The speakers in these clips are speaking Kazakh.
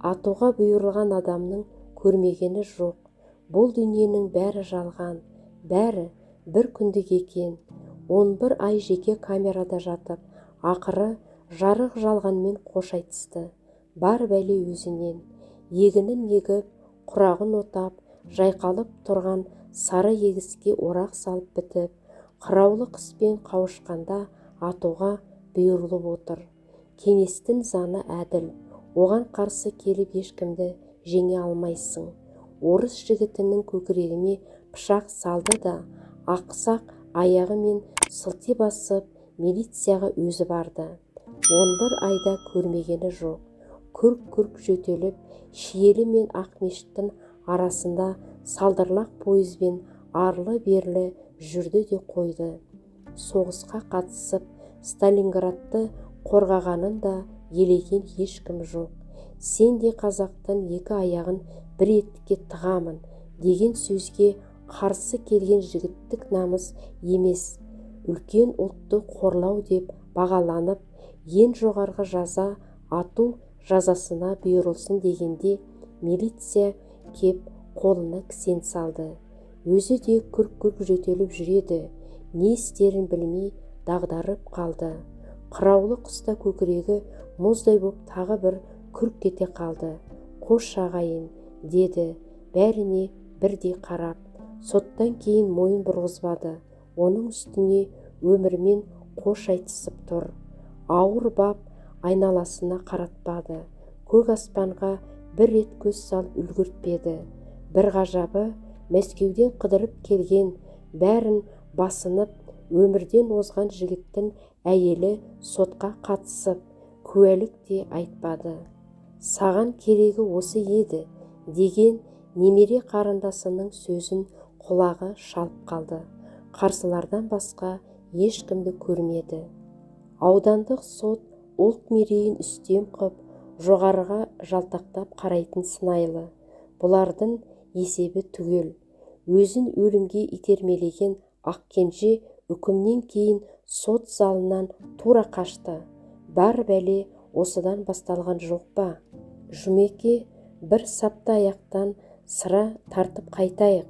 Атуға бұйырылған адамның көрмегені жоқ. Бұл дүниенің бәрі жалған, бәрі бір күндік екен. 11 ай жеке камерада жатып, ақыры жарық жалғанмен қош айтысты. Бар бәле өзінен. Егінін егіп, құрағын отап, жайқалып тұрған сары егіске орақ салып бітіп, қыраулы қыспен қауышқанда атуға бұйырылып отыр. Кеңестің заңы әділ, оған қарсы келіп ешкімді жеңе алмайсың. Орыс жігітінің көкірегіне пышақ салды да, ақсақ аяғымен сылти басып, милицияға өзі барды. 11 айда көрмегені жоқ. Күрк-күрк жөтеліп, Шиелі мен Ақмешіттің арасында салдырлақ пойызбен арлы-берлі жүрді де қойды. Соғысқа қатысып, Сталинградты қорғағанын да елеген ешкім жоқ. Сен де қазақтың екі аяғын бір етікке тығамын деген сөзге қарсы келген жігіттік намыс емес, үлкен ұлтты қорлау деп бағаланып, ең жоғарғы жаза ату жазасына бұйырылсын дегенде милиция кеп қолына кісен салды. Өзі де күрк-күрк жөтеліп жүреді, не істерін білмей дағдарып қалды. Қыраулы қыста көкірегі мұздай боп тағы бір күрк кете қалды. Қош ағайын, деді бәріне бірдей қарап. Соттан кейін мойын бұрғызбады. Оның үстіне өмірмен қош айтысып тұр. Ауыр бап айналасына қаратпады. Көк аспанға бір рет көз салып үлгіртпеді. Бір ғажабы, Мәскеуден қыдырып келген, бәрін басынып, өмірден озған жігіттің әйелі сотқа қатысып, куәлік те айтпады. Саған керегі осы еді, деген немере қарындасының сөзін құлағы шалып қалды. Қарсылардан басқа ешкімді көрмеді. Аудандық сот ұлт мерейін үстем қып, жоғарыға жалтақтап қарайтын сыңайлы. Бұлардың есебі түгел. Өзін өлімге итермелеген Ақкенже үкімнен кейін сот залынан тура қашты. Бар бәле осыдан басталған жоқ па? Жұмеке, бір сапты аяқтан сыра тартып қайтайық.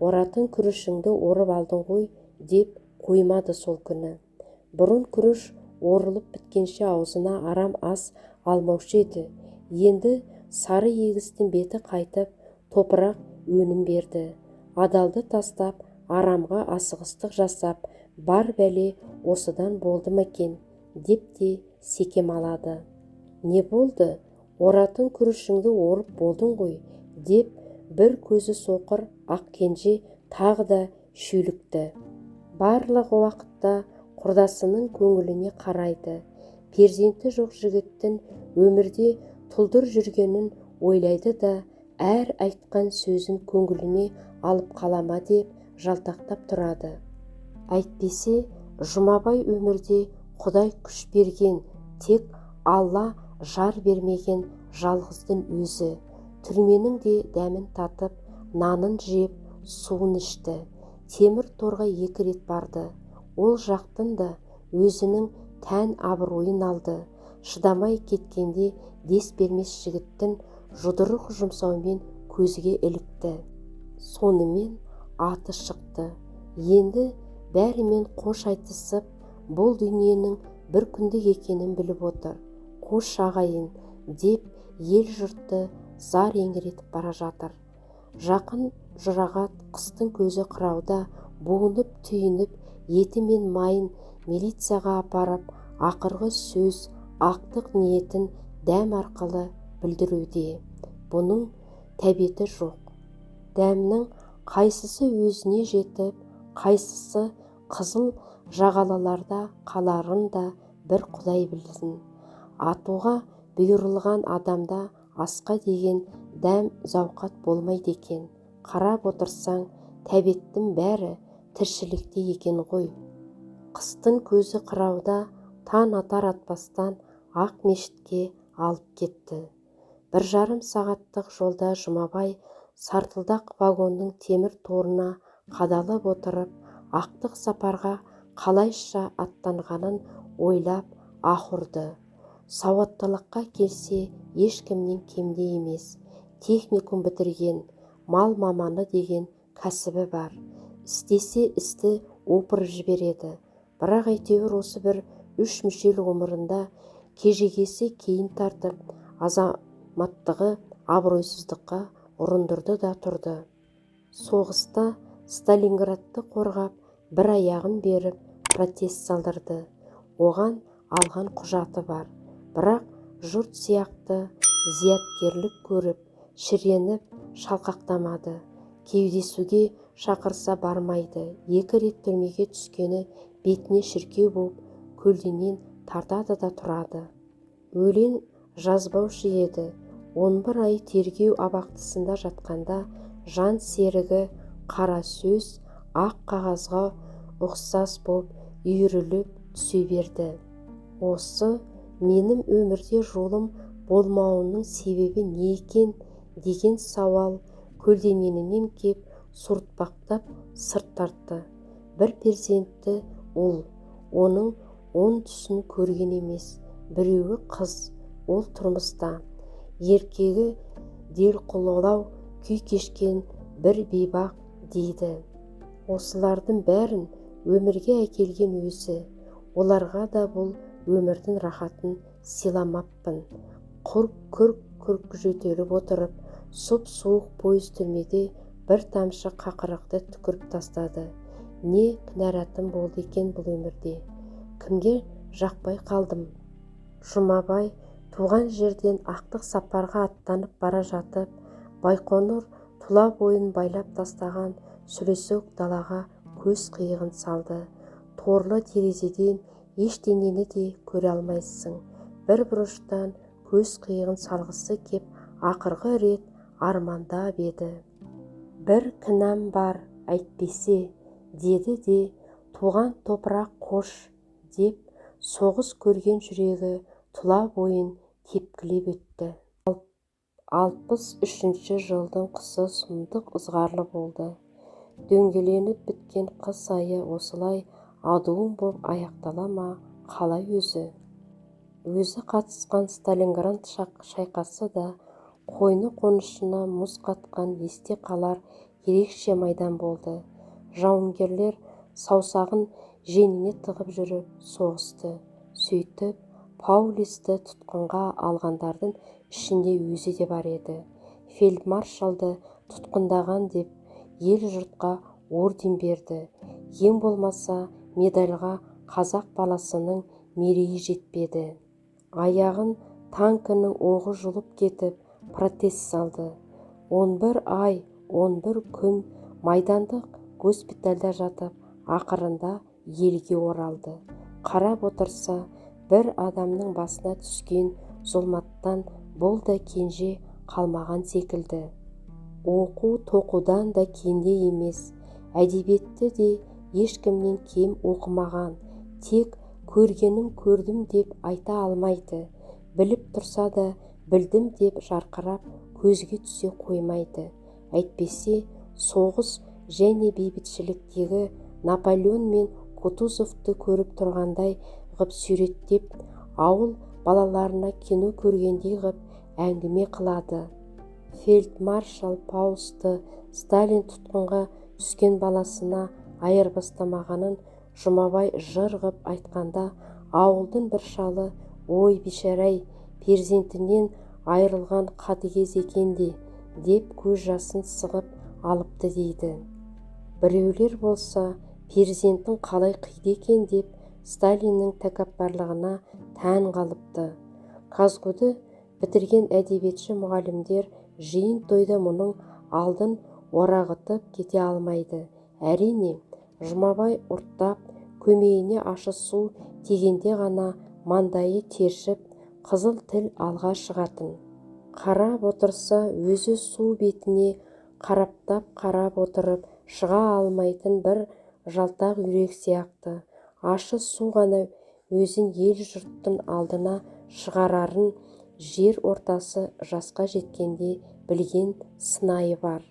Оратын күрішіңді орып алдың ғой, деп қоймады сол күні. Бұрын күріш орылып біткенше аузына арам ас алмаушы еді. Енді сары егістің беті қайтып, топырақ өнім берді. Адалды тастап, арамға асығыстық жасап, бар бәле осыдан болды ма екен, деп те секем алады. Не болды? Оратын күрішіңді орып болдың ғой, деп бір көзі соқыр Ақкенже тағы да шүйлікті. Барлық уақытта құрдасының көңіліне қарайды. Перзенті жоқ жігіттің өмірде тұлдыр жүргенін ойлайды да, әр айтқан сөзін көңіліне алып қалама деп жалтақтап тұрады. Әйтпесе, Жұмабай өмірде Құдай күш берген, тек Алла жар бермеген жалғыздың өзі. Түрменің де дәмін татып, нанын жеп, суын ішті. Темір торға 2 рет барды. Ол жақтың да өзінің тән абыройын алды. Шыдамай кеткенде дес бермес жігіттің жұдырық жұмсаумен көзге ілікті. Сонымен аты шықты. Енді бәрімен қош айтысып, бұл дүниенің бір күндік екенін біліп отыр. Қош ағайын, деп ел жұртты зар еңіретіп бара жатыр. Жақын жұрағат қыстың көзі қырауда буынып түйініп, еті мен майын милицияға апарып, ақырғы сөз ақтық ниетін дәм арқылы білдіруде. Бұның тәбеті жоқ. Дәмнің қайсысы өзіне жетіп, қайсысы қызыл жағалаларда қаларын да бір Құдай білсін. Атуға бұйырылған адамда асқа деген дәм зауқат болмайды екен. Қарап отырсаң, тәбеттің бәрі тіршілікте екен ғой. Қыстың көзі қырауда таң атар атпастан ақ мешітке алып кетті. 1,5 сағаттық жолда Жұмабай сартылдақ вагонның темір торына қадалып отырып, ақтық сапарға қалайша аттанғанын ойлап аһ ұрды. Сауаттылыққа келсе, ешкімнен кемде емес. Техникум бітірген, мал маманы деген кәсібі бар. Істесе істі опырып жібереді. Бірақ әйтеуір осы бір үш мүшел ғұмырында кежегесі кейін тартып, азаматтығы абыройсыздыққа ұрындырды да тұрды. Соғыста Сталинградты қорғап, бір аяғын беріп, протез салдырды. Оған алған құжаты бар. Бірақ жұрт сияқты зияткерлік көріп, шіреніп шалқақтамады. Кездесуге шақырса бармайды. 2 рет түрмеге түскені бетіне шіркеу боп, көлденең тартады да тұрады. Өлең жазбаушы еді. 11 ай тергеу абақтысында жатқанда жан серігі қара сөз ақ қағазға ұқсас боп үйіріліп түсе берді. Осы менің өмірде жолым болмауының себебі не екен деген сауал көлденеңінен кеп суыртпақтап сырт тартты. Бір перзентті ұл, оның 10 түсін көрген емес, біреуі қыз, ол тұрмыста. Еркегі делқұлылау күй кешкен бір бейбақ дейді. Осылардың бәрін өмірге әкелген өзі. Оларға да бұл өмірдің рахатын сыйламаппын. Құр күрк-күрк жөтеліп отырып, сұп-суық пойыз түрмеде бір тамшы қақырықты түкіріп тастады. Не кінәратым болды екен бұл өмірде? Кімге жақпай қалдым? Жұмабай туған жерден ақтық сапарға аттанып бара жатып, Байқоңыр тұла бойын байлап тастаған сүлесоқ далаға көз қиығын салды. Торлы терезеден ештеңені де көре алмайсың. Бір бұрыштан көз қиығын салғысы кеп, ақырғы рет армандап еді. Бір кінәм бар, әйтпесе, деді де, туған топырақ қош, деп соғыс көрген жүрегі тұла бойын тепкілеп өтті. 63 жылдың қысы сұмдық ызғарлы болды. Дөңгеленіп біткен қыс айы осылай адуын боп аяқтала ма, қалай өзі? Өзі қатысқан Сталинград шайқасы да қойны қонышына мұз қатқан есте қалар ерекше майдан болды. Жауынгерлер саусағын жеңіне тығып жүріп соғысты. Сөйтіп, Паулюсті тұтқынға алғандардың ішінде өзі де бар еді. Фельдмаршалды тұтқындаған деп ел жұртқа орден берді. Ең болмаса медальға қазақ баласының мерейі жетпеді. Аяғын танкінің оғы жұлып кетіп, протез салды. 11 ай, 11 күн майдандық госпитальда жатып, ақырында елге оралды. Қарап отырса, бір адамның басына түскен зұлматтан бұл да кенже қалмаған секілді. Оқу тоқудан да кенде емес, әдебиетті де ешкімнен кем оқымаған, тек көргенім көрдім деп айта алмайды, біліп тұрса да білдім деп жарқырап көзге түсе қоймайды. Әйтпесе, соғыс және бейбітшіліктегі Наполеон мен Кутузовты көріп тұрғандай ғып суреттеп, ауыл балаларына кино көргендей ғып әңгіме қылады. Фельдмаршал Паулюсті Сталин тұтқынға түскен баласына айырбастамағанын Жұмабай жыр ғып айтқанда, ауылдың бір шалы, ой бейшарай, перзентінен айырылған қатыгез екен де, деп көз жасын сығып алыпты дейді. Біреулер болса, перзентін қалай қиды екен деп Сталиннің тәкаппарлығына тән қалыпты. КазГУ-ды бітірген әдебиетші мұғалімдер жиын тойда мұның алдын орағытып кете алмайды. Әрине, Жұмабай ұрттап, көмейіне ащы су тигенде ғана маңдайы тершіп, қызыл тіл алға шығатын. Қарап отырса, өзі су бетіне қараптап қарап отырып, шыға алмайтын бір жалтақ үйрек сияқты. Ащы су ғана өзін ел жұрттың алдына шығарарын жер ортасы жасқа жеткенде білген сынайы бар.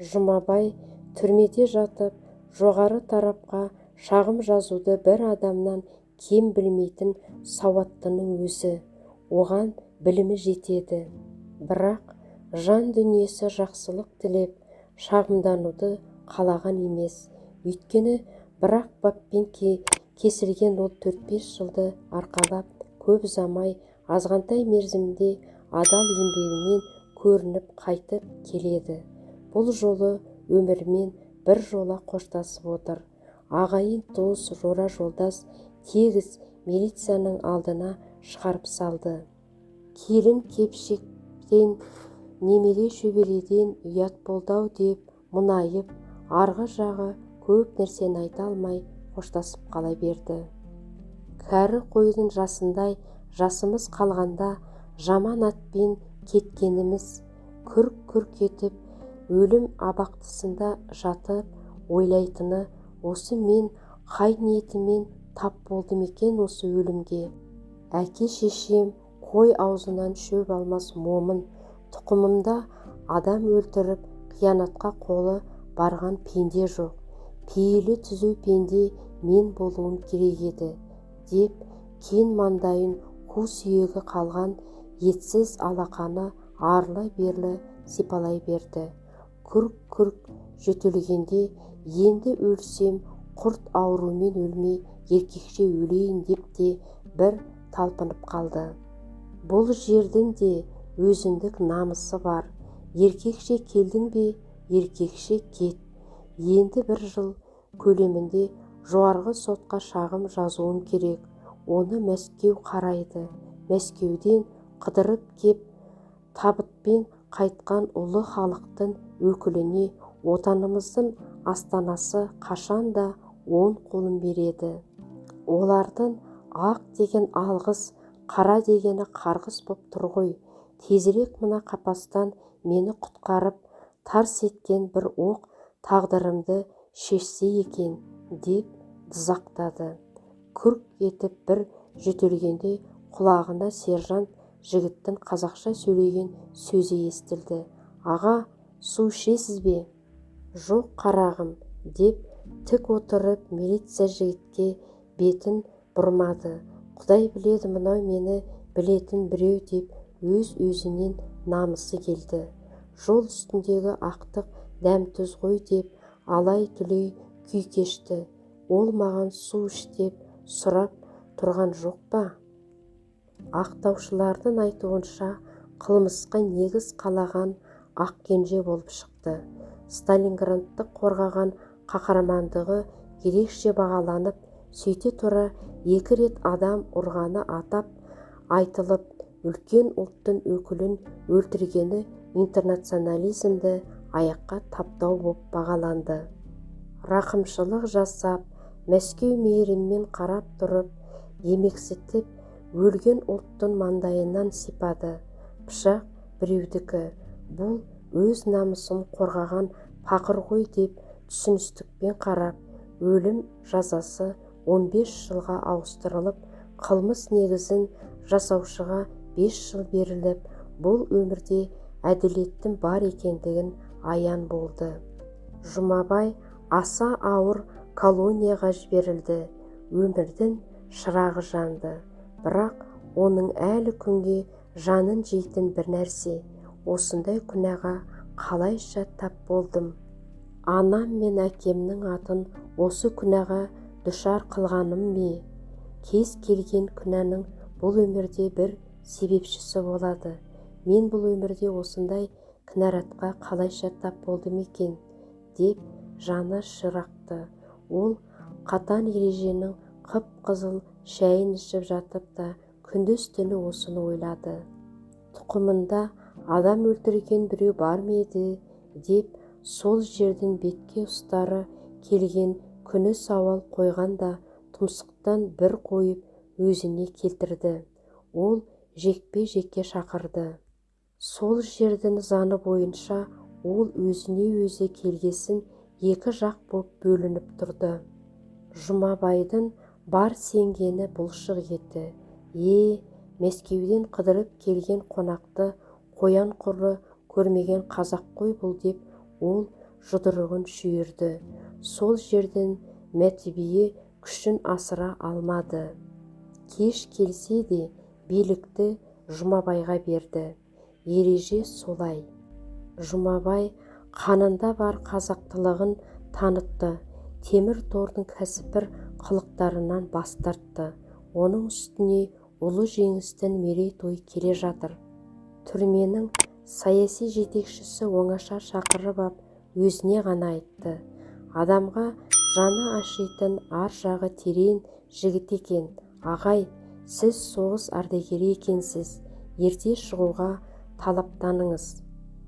Жұмабай түрмеде жатып, жоғары тарапқа шағым жазуды бір адамнан кем білмейтін сауаттының өзі. Оған Білімі жетеді. Бірақ жан дүниесі жақсылық тілеп, шағымдануды қалаған емес. Өйткені бір-ақ баппен кесілген ол 4-5 жылды арқалап, көп ұзамай азғантай мерзімде адал еңбегімен көрініп қайтып келеді. Бұл жолы өмірмен бір жола қоштасып отыр. Ағайын, туыс, жора-жолдас тегіс милицияның алдына шығарып салды. Келін-кепшіктен, немере-шөбереден ұят болды-ау деп мұңайып, арғы жағы көп нәрсені айта алмай қоштасып қала берді. Кәрі қойдың жасындай жасымыз қалғанда жаман атпен кеткеніміз, күрк-күрк етіп өлім абақтысында жатып ойлайтыны осы: мен қай ниетіммен тап болдым екен осы өлімге? Әке-шешем қой аузынан шөп алмас момын, тұқымымда адам өлтіріп, қиянатқа қолы барған пенде жоқ. Пейілі түзу пенде мен болуым керек еді, деп кен маңдайын қу сүйегі қалған етсіз алақаны арлы-берлі сипалай берді. Күрк-күрк жөтелгенде, енді өлсем құрт ауруымен өлмей, еркекше өлейін деп те бір талпынып қалды. Бұл жердің де өзіндік намысы бар. Еркекше келдің бе, еркекше кет. Енді бір жыл көлемінде жоғарғы сотқа шағым жазуым керек. Оны Мәскеу қарайды. Мәскеуден қыдырып кеп, табытпен қайтқан ұлы халықтың өкіліне отанымыздың астанасы қашанда оң қолын береді. Олардың ақ деген алғыс, қара дегені қарғыс боп тұр ғой. Тезірек мына қапастан мені құтқарып, тарс еткен бір оқ тағдырымды шешсе екен, деп дызақтады. Күрк етіп бір жөтелгенде құлағына сержант жігіттің қазақша сөйлеген сөзі естілді. Аға, су ішесіз бе? Жоқ, қарағым, деп тік отырып милиция жігітке бетін бұрмады. Құдай біледі, мынау мені білетін біреу деп өз-өзінен намысы келді. Жол үстіндегі ақтық дәм-тұз ғой деп алай-түлей күй кешті. Ол маған су іш деп сұрап тұрған жоқ па? Ақтаушылардың айтуынша, қылмысқа негіз қалаған Ақкенже болып шықты. Сталинградты қорғаған қаһармандығы ерекше бағаланып, сөйте тұра 2 рет адам ұрғаны атап айтылып, үлкен ұлттың өкілін өлтіргені интернационализмді аяққа таптау боп бағаланды. Рақымшылық жасап, Мәскеу мейіріммен қарап тұрып, емексітіп, өлген ұлттың маңдайынан сипады. Пышақ біреудікі, бұл өз намысын қорғаған пақыр ғой деп түсіністікпен қарап, өлім жазасы 15 жылға ауыстырылып, қылмыс негізін жасаушыға 5 жыл беріліп, бұл өмірде әділеттің бар екендігін аян болды. Жұмабай аса ауыр колонияға жіберілді. Өмірдің шырағы жанды. Бірақ оның әлі күнге жанын жейтін бір нәрсе: осындай күнәға қалайша тап болдым? Анам мен әкемнің атын осы күнәға душар қылғаным ме? Кез келген күнәнің бұл өмірде бір себепшісі болады. Мен бұл өмірде осындай кінәратқа қалайша тап болдым екен, деп жаны шырақты. Ол қатан ереженің қып-қызыл шайын ішіп жатып та күндіз-түні осыны ойлады. Тұқымында адам өлтірген біреу бар ма еді, деп сол жердің бетке ұстары келген күні сауал қойғанда тұмсықтан бір қойып өзіне келтірді. Ол жекпе-жекке шақырды. Сол жердің заңы бойынша ол өзіне өзі келгесін екі жақ боп бөлініп тұрды. Жұмабайдың бар сенгені бұлшық еті. Мәскеуден қыдырып келген қонақты қоян құрлы көрмеген қазақ қой бұл, деп ол жұдырығын шүйірді. Сол жердің мәртебе күшін асыра алмады. Кеш келсе де билікті Жұмабайға берді. Ереже солай. Жұмабай қанында бар қазақтылығын танытты. Темір тордың кәсіпір қылықтарынан бас тартты. Оның үстіне ұлы жеңістің мерейтойы келе жатыр. Түрменің саяси жетекшісі оңаша шақырып ап, өзіне ғана айтты. Адамға жаны ашитын, ар жағы терең жігіт екен. Ағай, сіз соғыс ардагері екенсіз, ерте шығуға талаптаныңыз.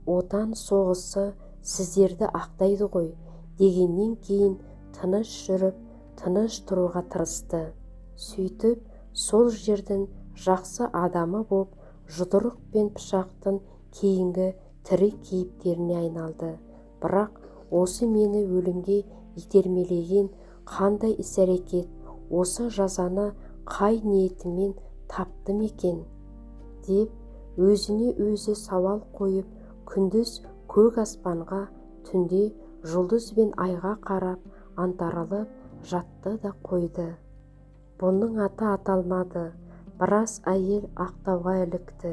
Отан соғысы сіздерді ақтайды ғой, дегеннен кейін тыныш жүріп, тыныш тұруға тырысты. Сөйтіп, сол жердің жақсы адамы боп, жұдырық пен пышақтың кейінгі тірі кейіпкеріне айналды. Бірақ осы мені өлімге итермелеген қандай іс-әрекет, осы жазаны қай ниетіммен таптым екен деп өзіне өзі сауал қойып, күндіз көк аспанға, түнде жұлдыз бен айға қарап аңтарылып жатты да қойды. Бұның аты аталмады. Біраз әйел ақтауға ілікті.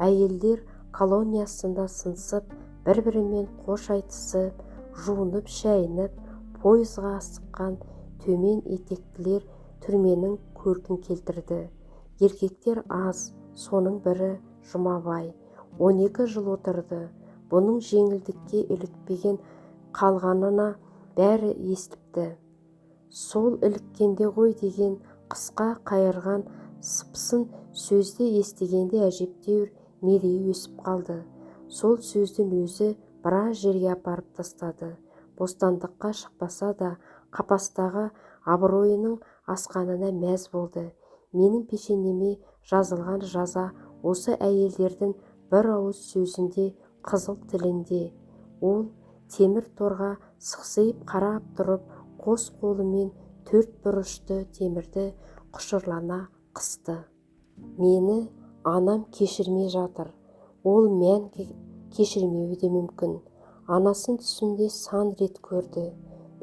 Әйелдер колониясында сыңсып, бір-бірімен қош айтысып, жуынып шайынып, пойызға асыққан төмен етектілер түрменің көркін келтірді. Еркектер аз, соның бірі Жұмабай. 12 жыл отырды. Бұның жеңілдікке ілікпеген қалғанына бәрі естіпті. Сол іліккенде ғой деген қысқа қайырған сыпсын сөзді естігенде әжептәуір мерейі өсіп қалды. Сол сөздің өзі біраз жерге апарып тастады. Бостандыққа шықпаса да, қапастағы абыройының асқанына мәз болды. Менің пешенеме жазылған жаза осы әйелдердің бір ауыз сөзінде, қызыл тілінде. Ол темір торға сықсиып қарап тұрып, қос қолымен төрт бұрышты темірді құшырлана қысты. Мені анам кешірмей жатыр. Ол мәңгі кешірмеуі де мүмкін. Анасын түсінде сан рет көрді.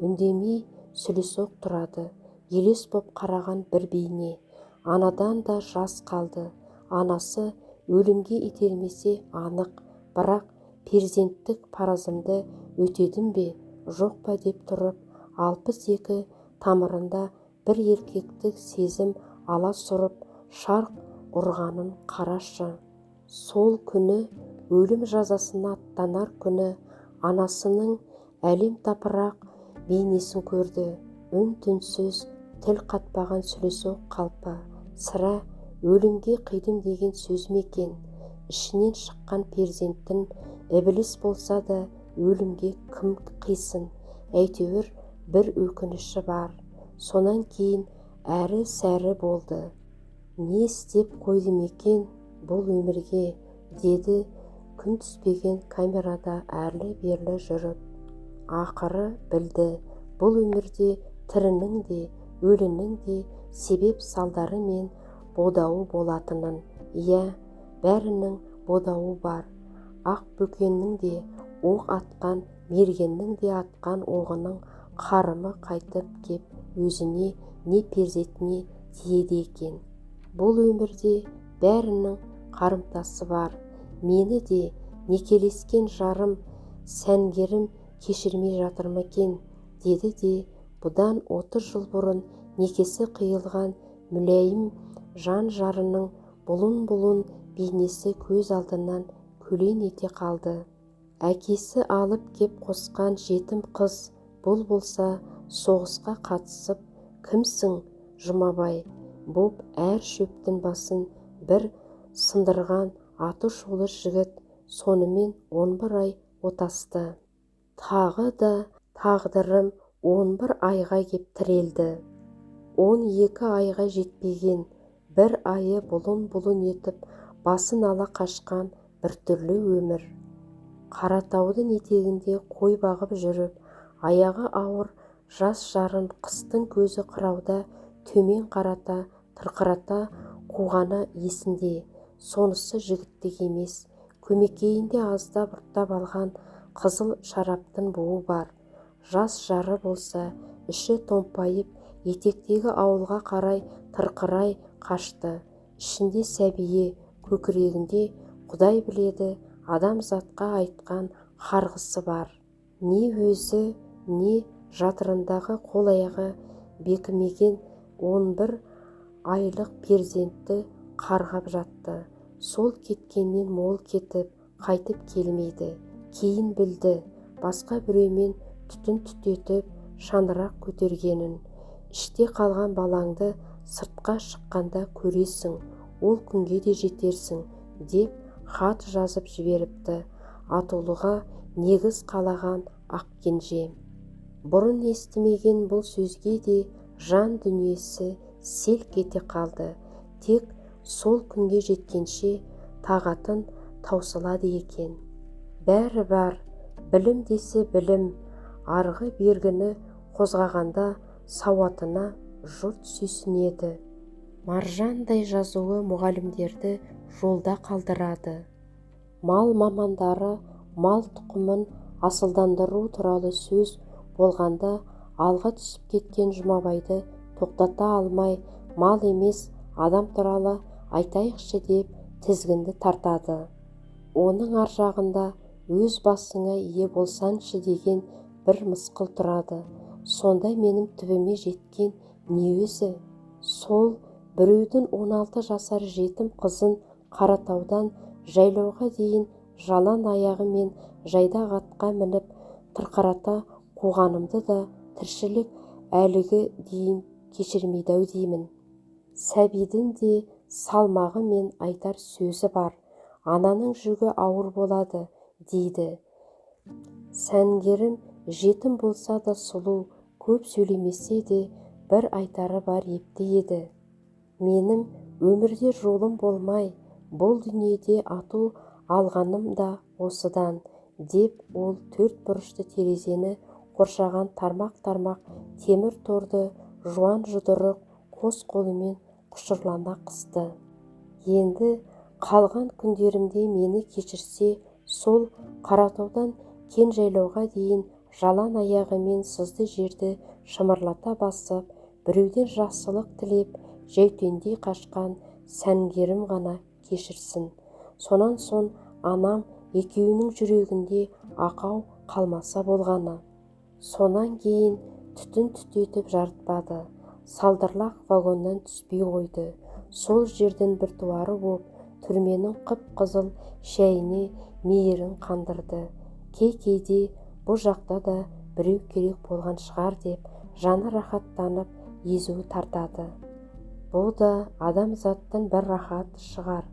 Үндемей сүлесоқ тұрады. Елес боп қараған бір бейне. Анадан да жас қалды. Анасы өлімге итермесе анық, бірақ перзенттік парызымды өтедім бе, жоқ па деп тұрып, 62 тамырында бір еркектік сезім аласұрып, шарқ ұрғанын қарашы. Сол күні, өлім жазасына аттанар күні, анасының әлем-тапырақ бейнесін көрді. Үн-түнсіз, тіл қатпаған сүлесоқ қалпы. Сірә, өлімге қидым деген сөз ме екен? Ішінен шыққан перзенттің ібіліс болса да өлімге кім қисын? Әйтеуір бір өкініші бар. Сонан кейін әрі-сәрі болды. Не істеп қойдым екен бұл өмірге, деді күн түспеген камерада әрлі-берлі жүріп. Ақыры білді, бұл өмірде тірінің де, өлінің де себеп-салдары мен бодауы болатынын. Иә, бәрінің бодауы бар. Ақ бөкеннің де, оқ атқан мергеннің де атқан оғының қарымы қайтып кеп өзіне не перзентіне тиеді екен. Бұл өмірде бәрінің қарымтасы бар. Мені де некелескен жарым сәнгерім кешірмей жатыр ма екен, деді де бұдан 30 жыл бұрын некесі қиылған мүләйім жан жарының бұлын-бұлын бейнесі көз алдынан көлең ете қалды. Әкесі алып кеп қосқан жетім қыз бұл болса, соғысқа қатысып, кімсің, Жұмабай, боп әр шөптің басын бір сындырған аты шулы жігіт сонымен 11 ай отасты. Тағы да тағдырым 11 айға кеп тірелді. 12 айға жетпеген, бір айы бұлын-бұлын етіп басын ала қашқан біртүрлі өмір. Қаратаудың етегінде қой бағып жүріп, аяғы ауыр жас жарын қыстың көзі қырауда төмен қарата, тырқырата қуғаны есінде. Сонысы жігіттік емес. Көмекейінде аздап ұрттап алған қызыл шараптың буы бар. Жас жары болса, іші томпайып, етектегі ауылға қарай тырқырай қашты. Ішінде сәбиі, Көкірегінде, Құдай біледі, адамзатқа айтқан қарғысы бар. Не өзі, не жатырындағы қол-аяғы бекімеген 11 айлық перзентті қарғап жатты. Сол кеткеннен мол кетіп, қайтып келмейді. Кейін білді, басқа біреумен түтін түтетіп, шаңырақ көтергенін. Іште қалған балаңды сыртқа шыққанда көресің, ол күнге де жетерсің, деп хат жазып жіберіпті атулыға негіз қалаған Ақкенже. Бұрын естімеген бұл сөзге де жан дүниесі селк ете қалды. Тек сол күнге жеткенше тағатын таусылады екен. Бәрі бар, білім десе білім, арғы бергіні қозғағанда сауатына жұрт сүйсінеді. Маржандай жазуы мұғалімдерді жолда қалдырады. Мал мамандары мал тұқымын асылдандыру туралы сөз болғанда алға түсіп кеткен Жұмабайды тоқтата алмай, мал емес, адам туралы айтайықшы деп тізгінді тартады. Оның ар жағында өз басыңа ие болсаңшы деген бір мысқыл тұрады. Сонда менің түбіме жеткен не өзі? Сол біреудің 16 жасар жетім қызын Қаратаудан жайлауға дейін жалаң аяғымен жайдақ атқа мініп тырқырата қуғанымды да тіршілік әлігі дейін кешірмейді-ау деймін. Сәбидің де салмағы мен айтар сөзі бар. Ананың жүгі ауыр болады, дейді. Сәнгерім жетім болса да сұлу, көп сөйлемесе де бір айтары бар епті еді. Менің өмірде жолым болмай, бұл дүниеде ату алғаным да осыдан, деп ол төрт бұрышты терезені қоршаған тармақ-тармақ темір торды жуан жұдырық қос қолымен құшырлана қысты. Енді қалған күндерімде мені кешірсе, сол Қаратаудан кен жайлауға дейін жалаң аяғымен сызды жерді шымырлата басып, біреуден жақсылық тілеп, жәутеңдей қашқан Сәнгерім ғана кешірсін. Сонан соң анам екеуінің жүрегінде ақау қалмаса болғаны. Сонан кейін түтін түтетіп жарытпады. Салдырлақ вагоннан түспей қойды. Сол жердің біртуары боп, түрменің қып-қызыл шәйіне мейірін қандырды. Кей-кейде бұ жақта да біреу керек болған шығар деп, жаны рахаттанып езу тартады. Бұ да адамзаттың бір рахаты шығар.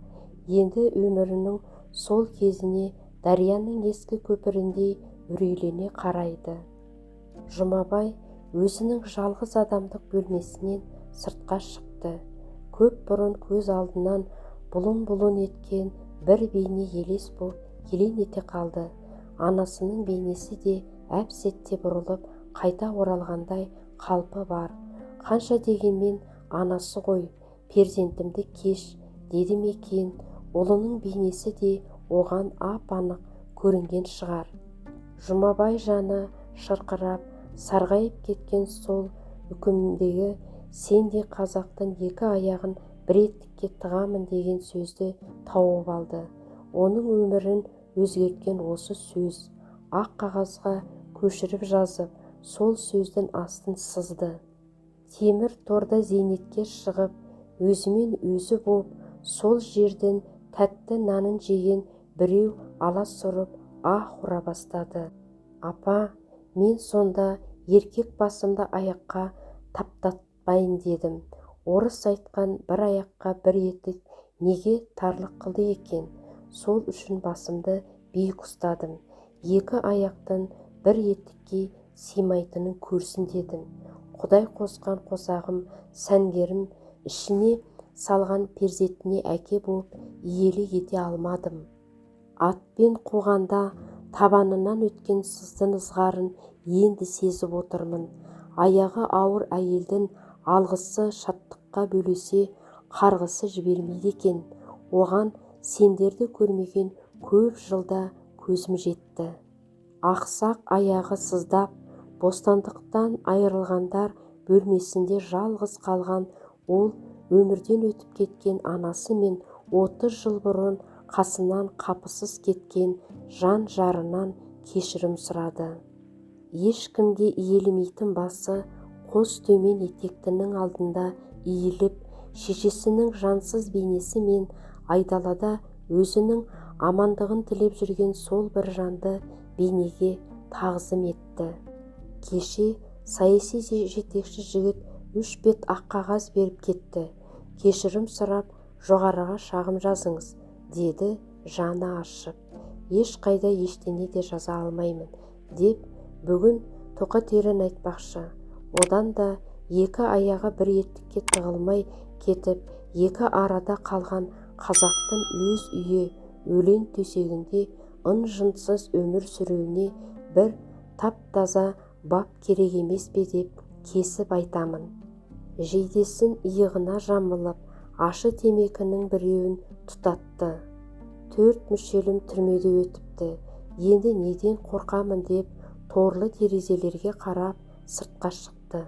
Енді өмірінің сол кезіне дарияның ескі көпіріндей үрейлене қарайды. Жұмабай өзінің жалғыз адамдық бөлмесінен сыртқа шықты. Көп бұрын көз алдынан бұлын-бұлын еткен бір бейне елес боп елең ете қалды. Анасының бейнесі де әп-сәтте бұрылып қайта оралғандай қалпы бар. Қанша дегенмен анасы ғой, перзентімді кеш деді ме екен, ұлының бейнесі де оған ап-анық көрінген шығар. Жұмабай жаны шырқырап, сарғайып кеткен сол үкімдегі сендей қазақтың екі аяғын бір етікке тығамын деген сөзді тауып алды. Оның өмірін өзгерткен осы сөз. Ақ қағазға көшіріп жазып, сол сөздің астын сызды. Темір торда зейнетке шығып, өзімен өзі боп, сол жердің тәтті нанын жеген біреу аласұрып аһ ұра бастады. Апа, мен сонда еркек басымды аяққа таптатпайын дедім. Орыс айтқан бір аяққа бір етік неге тарлық қылды екен? Сол үшін басымды биік ұстадым. Екі аяқтың бір етікке сыймайтынын көрсін дедім. Құдай қосқан қосағым Сәнгерім ішіне салған перзентіне әке болып иелік ете алмадым. Атпен қуғанда табанынан өткен сыздың ызғарын енді сезіп отырмын. Аяғы ауыр әйелдің алғысы шаттыққа бөлесе, қарғысы жібермейді екен. Оған сендерді көрмеген көп жылда көзім жетті. Ақсақ аяғы сыздап, бостандықтан айырылғандар бөлмесінде жалғыз қалған ол өмірден өтіп кеткен анасы мен 30 жыл бұрын қасынан қапысыз кеткен жан жарынан кешірім сұрады. Ешкімге иілмейтін басы қос төмен етектінің алдында иіліп, шешесінің жансыз бейнесі мен айдалада өзінің амандығын тілеп жүрген сол бір жанды бейнеге тағзым етті. Кеше саяси жетекші жігіт 3 бет ақ қағаз беріп кетті. Кешірім сұрап, жоғарыға шағым жазыңыз, деді жаны ашып. Ешқайда ештеңе де жаза алмаймын, деп бүгін тоқетерін айтпақшы. Одан да екі аяғы бір етікке тығылмай кетіп, екі арада қалған қазақтың өз үйі өлең төсегінде ын-жынсыз өмір сүруіне бір тап-таза бап керек емес пе деп кесіп айтамын. Жейдесін иығына жамылып, ашы темекінің біреуін тұтатты. 4 мүшелім түрмеде өтіпті, енді неден қорқамын деп торлы терезелерге қарап сыртқа шықты.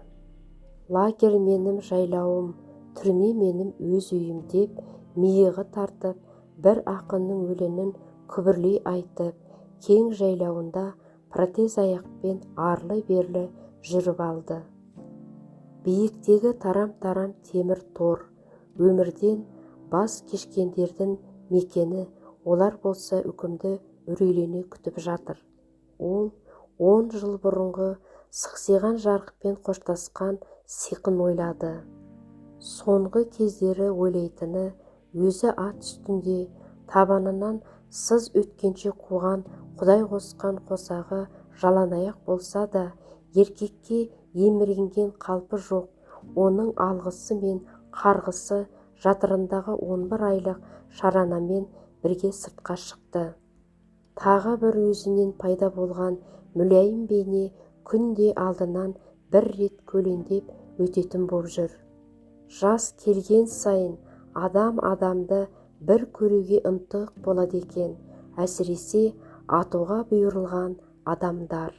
Лагерь менің жайлауым, түрме менің өз үйім деп миығы тартып, бір ақынның өлеңін күбірлей айтып, кең жайлауында протез аяқпен арлы-берлі жүріп алды. Биіктегі тарам-тарам темір тор, өмірден бас кешкендердің мекені, олар болса үкімді үрейлене күтіп жатыр. Ол 10 жыл бұрынғы сықсиған жарықпен қоштасқан сиқын ойлады. Соңғы кездері ойлайтыны өзі ат үстінде табанынан сыз өткенше қуған Құдай қосқан қосағы жалаңаяқ болса да, еркекке еміренген қалпы жоқ, оның алғысы мен қарғысы жатырындағы 11 айлық шаранамен бірге сыртқа шықты. Тағы бір өзінен пайда болған мүләйім бейне күнде алдынан бір рет көлеңдеп өтетін боп жүр. Жас келген сайын адам адамды бір көруге ынтық болады екен, әсіресе атуға бұйырылған адамдар.